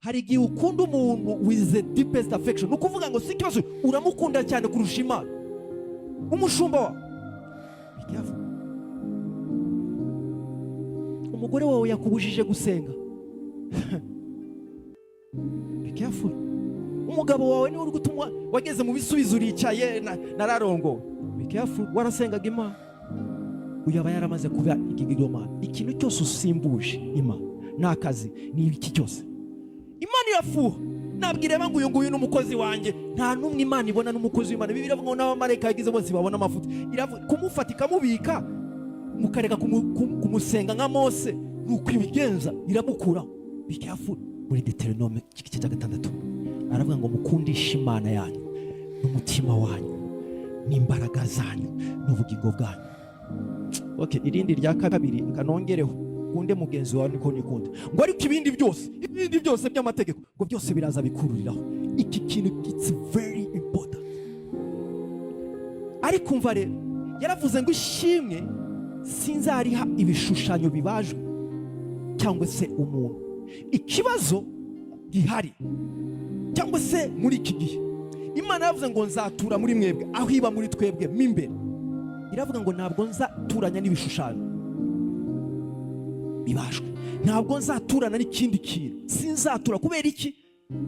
Hari igihe ukunda umuntu with the deepest affection, ni ukuvuga ngo si ikibazo, uramukunda cyane kurusha Imana, umushumba wawe. Be careful. Umugore wawe yakubujije gusenga, be careful. Umugabo wawe niwe uri gutuma wageze mu bisubizo, uricaye nararongowe. Be careful. Warasengaga Imana, uyu aba yaramaze kuba ikigirwamana. Ikintu cyose usimbuje Imana, ni akazi, ni iki cyose, Imana irafuha. Ntabwo ireba ngo uyu nguyu ni umukozi wanjye. Nta n'umwe Imana ibona n'umukozi w'Imana. Bibiliya iravuga ngo n'abamarayika yagize bose babona amafuti. Iravuga kumufata ikamubika, mukareka kumusenga nka Mose, ni uko ibigenza, iramukuraho. Be careful. Muri Deuteronome igice cya 6 aravuga ngo mukundishe Imana yanyu n'umutima wanyu n'imbaraga zanyu n'ubugingo bwanyu. Okay, irindi rya kabiri kanongereho: kunde mugenzi wawe niko nikunda. Ngo ariko ibindi byose by'amategeko, ngo byose biraza bikururiraho iki kintu. It's very important. Ariko umva rero, yaravuze ngo ishimwe sinzariha ibishushanyo bibajwe cyangwa se umuntu. Ikibazo gihari cyangwa se muri iki gihe, Imana yavuze ngo nzatura muri mwebwe, aho iba muri twebwe mo imbere. Iravuga ngo ntabwo nzaturanya n'ibishushanyo bibajwe, ntabwo nzaturana n'ikindi kintu, sinzatura. Kubera iki?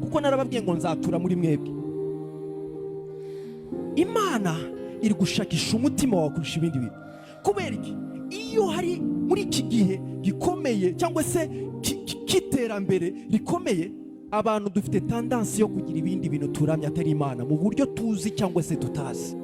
Kuko narababwiye ngo nzatura muri mwebwe. Imana iri gushakisha umutima wawe kurusha ibindi bintu. Kubera iki? Iyo hari muri iki gihe gikomeye cyangwa se cy'iterambere rikomeye, abantu dufite tendance yo kugira ibindi bintu turamya atari Imana, mu buryo tuzi cyangwa se tutazi.